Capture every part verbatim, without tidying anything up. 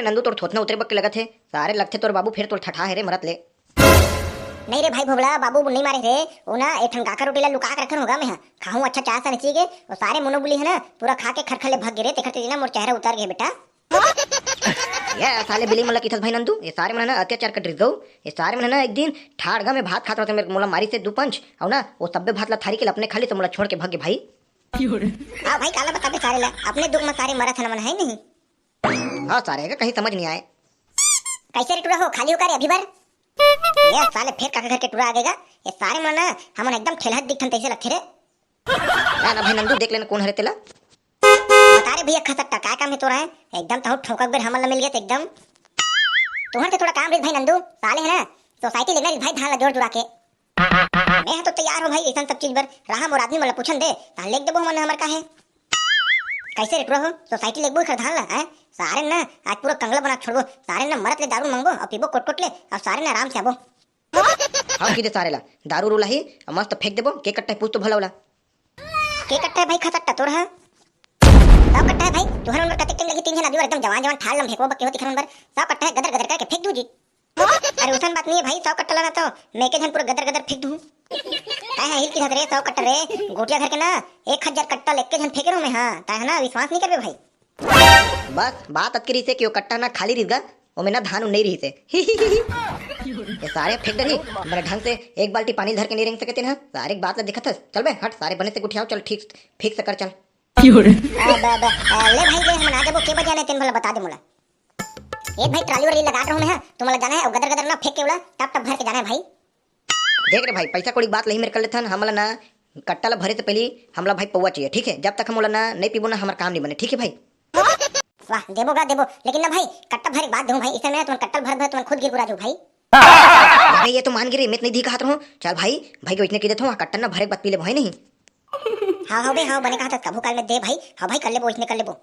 नंदू, तोर थोथना उतरे बक के लगत हे। सारे लगथे तोर बाबू फेर तोर ठठा हे रे मरत ले। नहीं रे भाई भोबला, बाबू नहीं मारे रे। वो ना एक ठन गाकर रोटी ला लुका के रखन होगा मैं, हाँ। खाहूं अच्छा चाय सा नहीं चाहिए। वो सारे मोनो बुली है ना, पूरा खा के खरखर ले भग गे रे, तेखर तेजी ना मोर चेहरा उतर गए बेटा। ये साले बिली मन ला किथस भाई नंदू, ये सारे मन ना अत्याचार कर रिस गऊ। ये सारे मन ना एक दिन ठाड़गा में भात खात रहते, मेरे मोला मारी से दू पंच, और ना वो सब्बे भात ला थारी के अपने खाली से मोला छोड़ के भग गे भाई। हाँ भाई, काला बताबे सारे ला, अपने दुख में सारे मरत हन मन, है नहीं? हाँ सारे, का कहीं समझ नहीं आए। कैसे रे टुरा हो, खाली हो का रे अभी बर? ये साले फेर काका घर के टुरा आ गएगा। ये सारे मन ना हमन एकदम ठेलहत दिखथन तैसे लगथे रे। ना ना भाई नंदू, देख लेना कौन हरे तेला। बता रे भैया खसट्टा, काय काम है तोरा है? एकदम तहु ठोकक बेर हमन ला मिल गए एकदम। तुहर से थोड़ा काम रे भाई नंदू, साले है ना सोसाइटी लेना रे भाई धान ला जोर जुरा के। मैं तो तैयार हूँ भाई, ऐसा सब चीज बर रहा मोर आदमी मन ला पूछन दे, धान लेके देबो हमन हमर का है। कैसे रे टुरा हो, सोसाइटी लेगबो एखर धान ला, हैं? सारे ना आज पूरा कंगला बना छोड़बो, सारे ना मरत ले दारू मंगबो और पीबो कोट कोट ले, और सारे ना आराम से आबो। हाँ, किदे सारे ला दारू उरू लाही, और मस्त फेंक देबो। के कट्टा है पूछ तो भला ओला। के कट्टा है भाई खसट्टा तोर है? सौ कट्टा है भाई, तुहर उनकर कतेक टाइम लगी, तीन झन आदमी एकदम जवान जवान ठाल लम फेंकबो बक्के होती खर उनकर, सौ कट्टा है गदर गदर करके फेंक दू जी। अरे उसन बात नहीं है भाई, सौ कट्टा लाना तो मैं के झन पूरा गदर गदर फेंक दूँ। काय है हिल की रे, सौ कट्टा रे, गोटिया घर के ना एक हजार कट्टा लेके झन फेंके रहूँ मैं, हाँ, काय है ना विश्वास नहीं करबे भाई। बस बात अतकी रहिसे कि वो कट्टा ना खाली रहिस गा, ओमे ना धान उन नहीं रहिसे। ये सारे फेंक डरी, बने ढंग से एक बाल्टी पानी धर के नहीं रेंग सकते ना, सारे एक बात ला देखत हस। चल बे हट, सारे बने से गुठियाओ, चल ठीक फिक्स कर चल। क्यों रे? आ, ब, ब, आ, ले भाई, ले हमन आ जाबो, के बजे आने तेन भला बता दे मोला। ए भाई, ट्राली वाली लगा रहूं मैं, हाँ, तुमला जाना है, और गदर गदर ना फेंक के उला टप टप भर के जाना है भाई। देख रे भाई, पैसा कौड़ी बात लही मेरे कर लेथन, हमला ना कट्टा ला भरे से पहली हमला भाई पौवा चाहिए, ठीक है? जब तक हम ओला ना नहीं पीबो ना, हमार काम नहीं बने, ठीक है भाई? वाह, देबो गा देबो, लेकिन ना भाई, कट्टा भरे के बाद दूं भाई, इसे मैं तुमन कट्टा भर भर तुमन खुद गिर गुरा जाओ भाई। अरे ये तो मान गिरे, मैं तो नहीं दी कहत रहूं। चल भाई, भाई के इतने की देथो, कट्टा ना भरे के बाद पी ले भाई नहीं। हाँ हाँ बे, हाँ बने कहत हस, कभू काल में दे भाई। हाँ भाई, कर लेबो, इसने कर लेबो।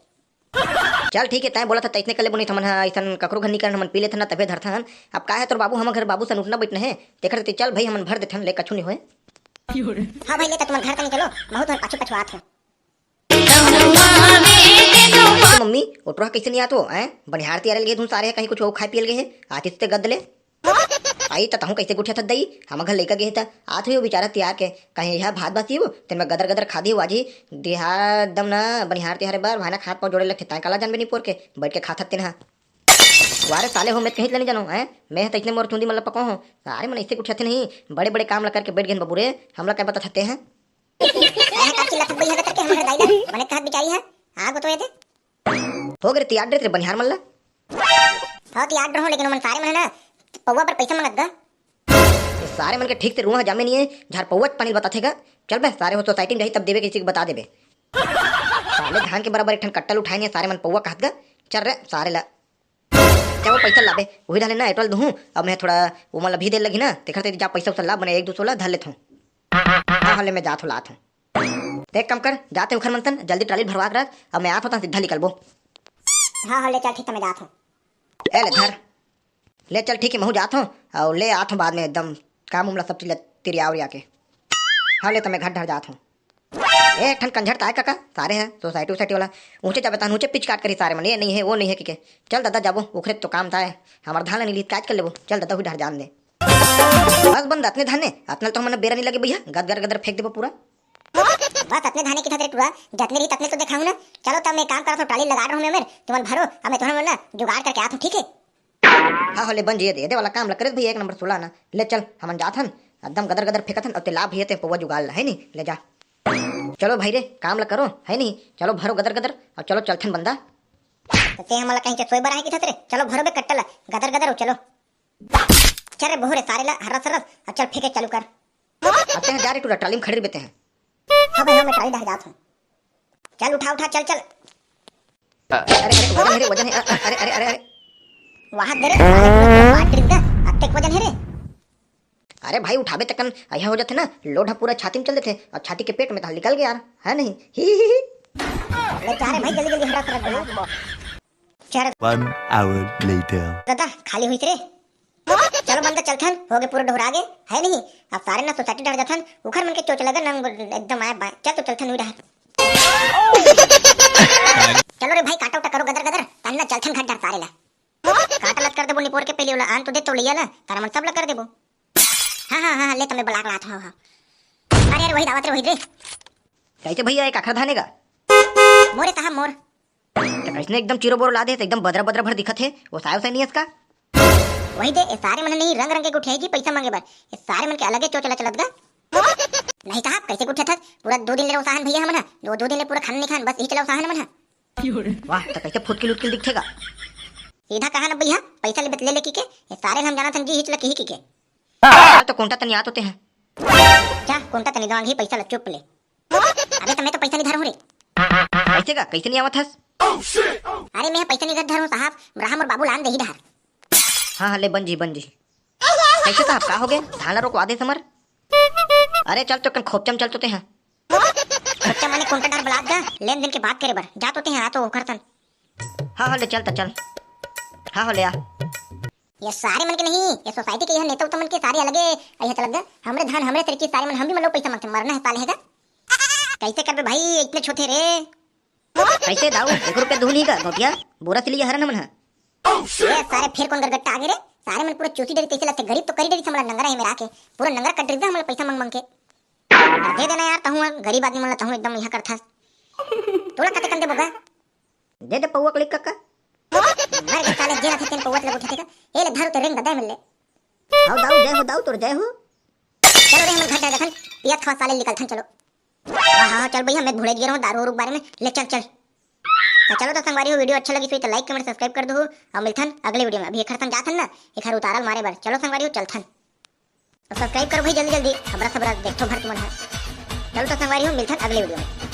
चल ठीक है, तैं बोलत हस, तैसने कर लेबो, नहीं तो हमन हा अइसन ककरो घर निकलन, हमन पी लेथन ना, तभे धरथन। अब का है तोर बाबू हमर घर बाबू सन उठना बैठना है, तेकर सेती चल भाई, हमन भर देथन, ले कछु नहीं होए। हाँ भाई, ले त तुमन घर तनी चलो, महू तुमन पाछू पाछू आत हो। मम्मी, ओटरा कैसे नहीं आत हो, हैं? बनिहार तियार ले गे धुन सारे, कहीं कुछ खाए पियल गए है, आतिस ते गद ले। आई त तहूँ कैसे गुठिया थत दई, हम घर लइका गे त आत हुई वो बेचारा तियार के, कहीं यह भात बासी हो, तेन में गदर गदर खादी हो, आज ही तिहार एकदम ना बनिहार तिहार बार भाना खात पाव जोड़े लगथे, ताय काला जानबे नहीं पोर के, बैठ के खात हत तेन हा। वारे साले हो, मैं कहीं नहीं जानो, हैं? मैं तो इतने मोर चुंदी मतलब पको हो, सारे मन ऐसे गुठिया थे नहीं, बड़े बड़े काम ला करके बैठ गए बबू रे, हमला क्या बता थते हैं? काहे का चिल्लात हस भैया करके हमर दाई ला? बने कहत बिचारी है। आगो तो ये दे। हो गे रे, तियार डरे रे बनिहार मन ला। हो तियार डरहूं, लेकिन ओमन सारे मन ना पौवा पर पैसा मांगत गा। ये सारे मन के ठीक से रुआ जामे नहीं है, झार पौवा पानी बताथे गा। चल बे, सारे हो सोसाइटी में जाही तब देबे किसी को बता देबे। साले धान के बराबर एक ठन कट्टल उठाए नहीं, सारे मन पौवा कहत गा। चल रे सारे ला। जब वो पैसा लाबे, वही डाले ना एटोल दूँ। अब मैं थोड़ा वो मतलब भी दे लगी ना, तेकर ते जा पैसा उसा ला, बने एक दो सौ ला धर लेत हूँ। हाँ हाँ, ले मैं जात हूँ, लात हूँ। देख कम कर, जाते उखर मन सन, जल्दी ट्राली भरवा के रख, अब मैं आत हूँ, तहाँ सीधा निकलबो। हाँ हाँ, ले चल ठीक है, मैं जात हूँ। ए ले धर, ले चल ठीक है, महू जात हूँ, और ले आत हूँ बाद में एकदम काम उमला सब चीज तिरिया उरिया के। हाँ ले, तो मैं घर ढर जात हूँ। ए, एक ठन कंझर ताय काका, सारे है सोसाइटी वोसाइटी वाला। ऊंचे जाबे तहन ऊंचे पिच काट करी सारे मन, ये नहीं है, वो नहीं है कि के। चल दादा जाबो, उखरे तो काम ताय। हमार धान नहीं लीत काज कर लेबो। चल दादा हुई ढर जान दे। बस बंद अतने धाने, अतने तो हमन बेरा नहीं लगे भैया, गदगर गदर फेंक देबो पूरा। बस अतने धाने की था तेरे टुरा, जतने रही ततने तो देखाऊं ना। चलो तब मैं काम करत हूँ, ट्राली लगा रहूँ मैं मेर, तुमन भरो, अब मैं तुमन ना जुगाड़ करके आत हूँ, ठीक है? हाँ हो ले बन जिए दे, दे वाला काम ला करे भैया, एक नंबर सोला ना। ले चल, हमन जात हन, एकदम गदर गदर फेंकत हन, अब ते ला भैया ते पौवा जुगाड़ ला, है नी? ले जा। चलो भाई रे, काम ला करो, है नहीं? चलो भरो गदर गदर, और चलो चलथन बंदा। तो ते हमला कहीं के सोए बर आहे कि थत रे? चलो भरो बे कट्टा ला, गदर गदर हो, चलो। चल रे बोहरे सारे ला हरस हरस, और चल फेंके चालू कर। अब ते जा रे टूरा, ट्राली में खड़े बेते हैं। हाँ भाई, हाँ, मैं ट्राली ढाह जात हूँ। चल उठा उठा, चल चल। अरे अरे, वजन है रे, वजन है, अ, अ, अरे अरे अरे अरे। वहाँ दे रे, अरे पूरा बात ट्रिप का, अत्ते वजन है रे। अरे भाई, उठाबे तकन अइहा हो जाथे ना, लोड ह पूरा छाती में चल देथे, और छाती के पेट में तो निकल गया यार, है नहीं? ही, ही, ही। ले जा रे भाई, जल्दी, जल्दी हटा, हटा, हटा। चल। One hour later. दादा, खाली हुई रे। चलो बंदा, चलथन, हो गए पूरा डोहरा गए, है नहीं? अब सारे ना सोसाइटी डर जाथन, उखर मन के चोच लगे ना, एकदम आए बाएं। चल तो चलथन हुई डहर। चलो रे भाई, काटा उटा करो गदर गदर, तहन ना चलथन घर डर सारे ला। कांटा लत कर देबो निपोर के, पहले ओला आन तो दे तो लइया ला, तारा मन सब ला कर देबो। हाँ, हाँ, हाँ, ले त मैं बलाक लात हूँ, हाँ। अरे, अरे, वही दावत रे, वही रे। कैसे भैया, एक आखर धाने का? मोरे साहब, मोर। तो कैसने एकदम चिरो बोरो ला दे, तो एकदम बदरा बदरा भर दिखत हे, वो सायो से नहीं इसका? वही दे, ये सारे मन नहीं रंग रंग के उठियाई जी पैसा मांगे बर। ये सारे मन के अलगे चो चला चलत गा। नहीं साहब, कैसे उठे थस? पूरा दो दिन ले उसाहन भैया हमन ह, दो, दो दिन ले पूरा खाना नहीं खान, बस यही चला उसाहन मन ह। वाह, तो कैसे फुटकिल उटकिल दिखथे गा? सीधा कहा ना भैया, पैसा ले ले, ले की के, ये सारे हम जाना थन जी, हिच लकी ही की के। हाँ, तो कोंटा तनी आत होते हैं। जा, कोंटा तनी दवांग ही पैसा ला चुप ले। अबे, त मैं तो पैसा नहीं धर हूँ रे। कैसे का? कैसे नहीं आवत हस? अरे, मैं पैसा नहीं धर हूँ साहब, राम और बाबू लान दे ही धार। हाँ, हाँ, ले बन जी, बन जी। कैसे साहब, का हो गए? धान ला रोकवा दे समर। अरे चल तो कन खोपचम चल तो ते हैं। खोपचम माने कोंटा डर बलात गा, लेन देन के बात करे बर। जा तो ते हैं, आ तो ओखर सन। हाँ, हाँ, ले चल त चल। हाँ, हाँ, ले आ। ये सारे मन के नहीं, ये सोसाइटी के यह नेता उता मन के सारे अलगे, यह चलत गा। हमरे धान, हमरे सरकी, सारे मन हम भी मन लोग पैसा मांगते, मरना है साले है गा। कैसे करबे भाई, इतने छोटे रे? कैसे दाऊ, एक रुपया दूनी का गोटिया, बोरा सिलिया हरन हमन ह। ये सारे फिर कौन गरगट्टा आगे रे? सारे मन पूरा चूसी डरी तैसे लगते, गरीब तो करी डरी समझ नंगरा है मेरा आके, पूरा नंगरा कट डरी हमला पैसा मांग मांग के। दे देना यार, तहूँ गरीब आदमी मन ला तहूँ एकदम यह करथस। तोला कते कंदे बोगा? दे दे पौवा क्लिक कक्का। मर गए साले, जेला थे तेन पौवा तेला उठा देगा। ए ले धर उते रेंग ददा मिल ले। हाउ दाऊ, जय हो दाऊ, तोर जय हो। चलो रे, हमन घर जा जाथन, पियत खावा साले निकलथन, चलो। हाँ, हाँ, चल भैया, मैं भुले गे रहूँ दारू वारू के बारे में। ले चल, चल। तो चलो तो संगवारी हो, वीडियो अच्छा लगी तो लाइक, कमेंट, सब्सक्राइब कर दो। और मिलथन अगले वीडियो में। अभी एक हर जाथन ना, एक हर उतारल मारे बर। चलो संगवारी हो, चलथन। और सब्सक्राइब करो भाई जल्दी जल्दी, हबरा सबरा देखो भर तुमन है। चलो तो संगवारी हो, मिलथन अगले वीडियो में।